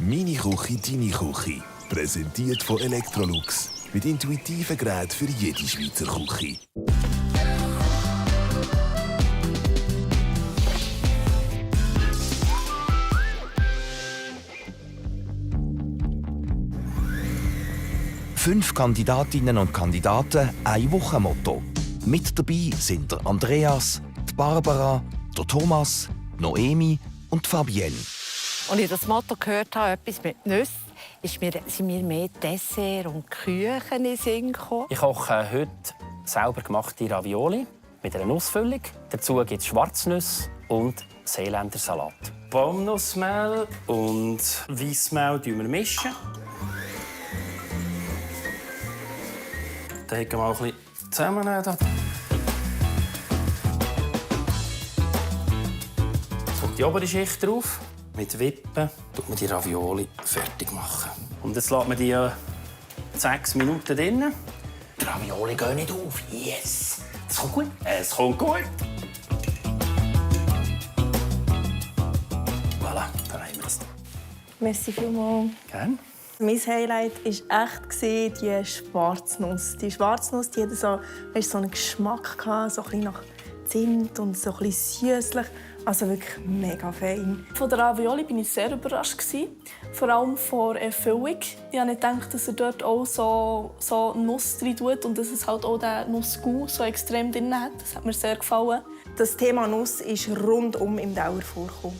«Meine Küche, deine Küche». Präsentiert von Electrolux. Mit intuitiven Geräten für jede Schweizer Küche. Fünf Kandidatinnen und Kandidaten, ein Wochenmotto. Mit dabei sind der Andreas, die Barbara, der Thomas, Noemi und Fabienne. Als ich das Motto gehört habe, etwas mit Nüssen, sind mir mehr Dessert und Küchen in den Sinn gekommen. Ich koche heute selber gemachte Ravioli mit einer Nussfüllung. Dazu gibt es Schwarznüsse und Seeländer Salat. Walnussmehl und Weissmehl mischen wir. Dann haben wir mal ein bisschen zusammennehmen. Jetzt kommt die obere Schicht drauf. Mit Wippen tut man die Ravioli fertig machen. Und jetzt lässt man die 6 Minuten drin. Die Ravioli gehen nicht auf. Yes! Es kommt gut. Es kommt gut. Voilà, dann haben wir das. Merci vielmals. Gerne. Mein Highlight war echt die Schwarznuss. Die Schwarznuss die hatte so einen Geschmack, so ein bisschen nach Zimt und so ein bisschen süßlich. Also wirklich mega fein. Von der Ravioli war ich sehr überrascht. Vor allem von der Füllung. Ich habe nicht gedacht, dass er dort auch so Nuss drin tut und dass es halt auch den Nussgau so extrem drin hat. Das hat mir sehr gefallen. Das Thema Nuss ist rundum im Dauer vorgekommen.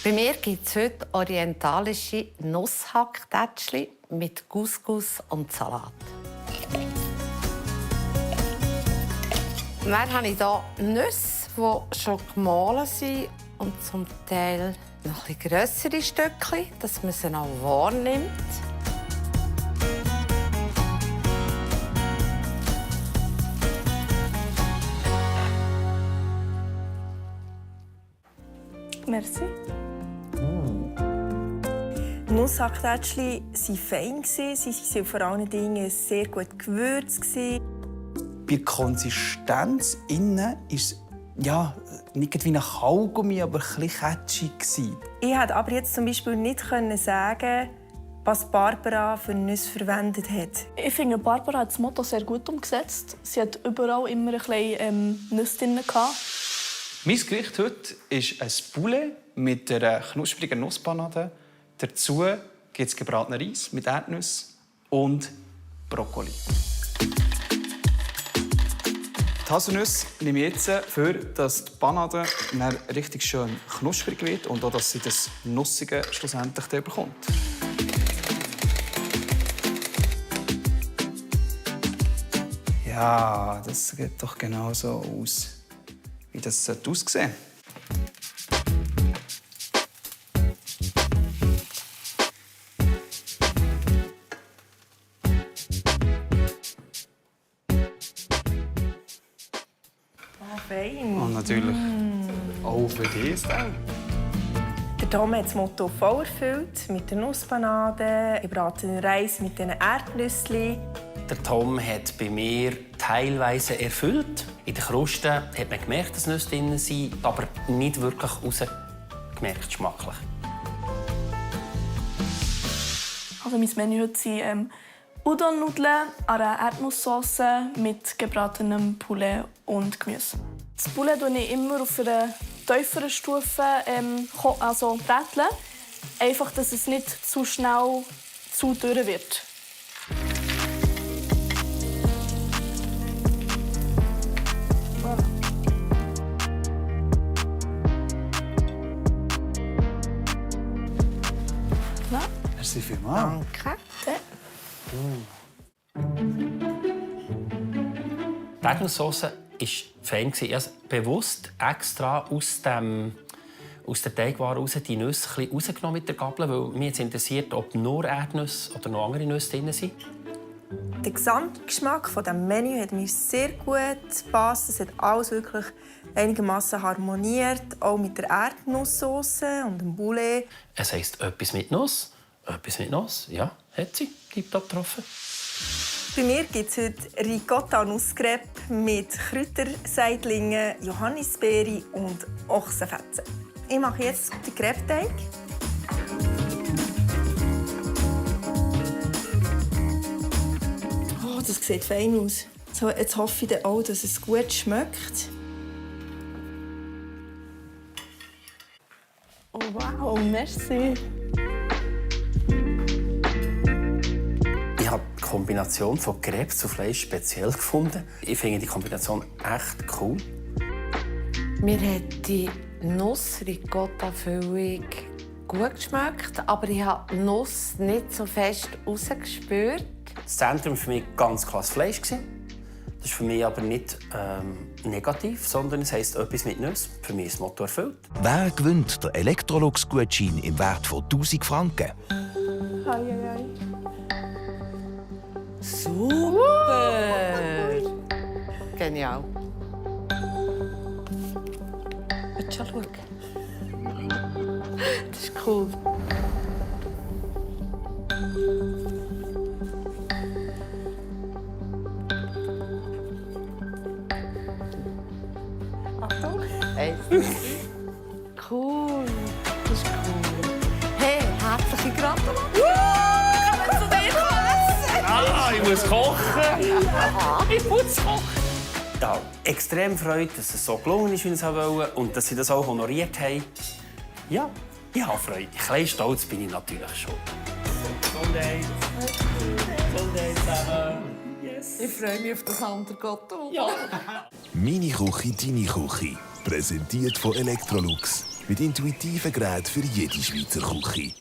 Bei mir gibt es heute orientalische Nusshacktätschli mit Couscous und Salat. Dann habe ich hier Nüsse, die schon gemahlen sind und zum Teil noch ein grössere Stückchen, dass man sie auch wahrnimmt. Merci. Die Nusshacktätschli waren fein. Sie waren vor allen Dingen sehr gut gewürzt. Bei der Konsistenz innen ist nicht wie ein Kaugummi, aber ein bisschen catchy. Ich konnte aber jetzt zum Beispiel nicht sagen, was Barbara für Nüsse verwendet hat. Ich finde, Barbara hat das Motto sehr gut umgesetzt. Sie hat überall immer ein bisschen Nüsse drin. Mein Gericht heute ist ein Poulet mit einer knusprigen Nusspanade. Dazu gibt es gebratenen Reis mit Erdnüssen und Brokkoli. Die Haselnüsse nehme ich jetzt dafür, dass die Panade dann richtig schön knusprig wird und auch, dass sie das Nussige schlussendlich bekommt. Ja, das sieht doch genau so aus, wie das aussehen sollte. Fein. Und natürlich auch für dich. Der Tom hat das Motto voll erfüllt, mit der Nusspanade, gebratenen Reis mit den Erdnüssen. Der Tom hat bei mir teilweise erfüllt. In der Kruste hat man gemerkt, dass Nüsse drin sind, aber nicht wirklich rausgemerkt geschmacklich. Also mein Menü heute sind Udon-Nudeln, eine Erdnusssauce mit gebratenem Poulet und Gemüse. Das Poulet tue ich immer auf einer tieferen Stufe bräteln. Einfach, dass es nicht zu schnell zu dürr wird. Merci vielmals. Danke. Die Erdnusssoße war fein. Ich habe bewusst extra aus der Teigware raus die Nüsse ein bisschen rausgenommen mit der Gabel, weil mich jetzt interessiert, ob nur Erdnüsse oder noch andere Nüsse drin sind. Der Gesamtgeschmack von dem Menü hat mir sehr gut gepasst. Es hat alles wirklich einigermaßen harmoniert, auch mit der Erdnusssauce und dem Poulet. Es heisst etwas mit Nuss. Etwas mit Nuss, ja, hat sie. Tiptop getroffen. Bei mir gibt es heute Ricotta-Nusscrepe mit Kräuterseitlingen, Johannisbeere und Ochsenfetzen. Ich mache jetzt den Crepe-Teig. Sieht fein aus. So, jetzt hoffe ich dann auch, dass es gut schmeckt. Oh wow, merci. Ich habe die Kombination von Krebs zu Fleisch speziell gefunden. Ich finde die Kombination echt cool. Mir hat die Nuss-Ricotta-Füllung gut geschmeckt, aber ich habe die Nuss nicht so fest rausgespürt. Das Zentrum war für mich ganz klar das Fleisch. Das ist für mich aber nicht negativ, sondern es heisst etwas mit Nüsse. Für mich ist das Motto erfüllt. Wer gewinnt den Electrolux-Gutschein im Wert von 1000 Franken? Super! Genial. Willst du schon schauen? Das ist cool. Achtung. Hey. Cool. Das ist cool. Hey, herzliche Gratulation! Kommen zu dir essen! Ah, ich muss kochen! Ich muss kochen! Ich habe extrem Freude, dass es so gelungen ist, wie ich es wollte, und dass sie das auch honoriert haben. Ja, ich habe Freude. Ein bisschen stolz bin ich natürlich schon. Gesundheit! Gesundheit zusammen! Yes! Ich freue mich auf das andere Gotto. Ja! «Meine Küche, deine Küche». Präsentiert von Electrolux. Mit intuitiven Geräten für jede Schweizer Küche.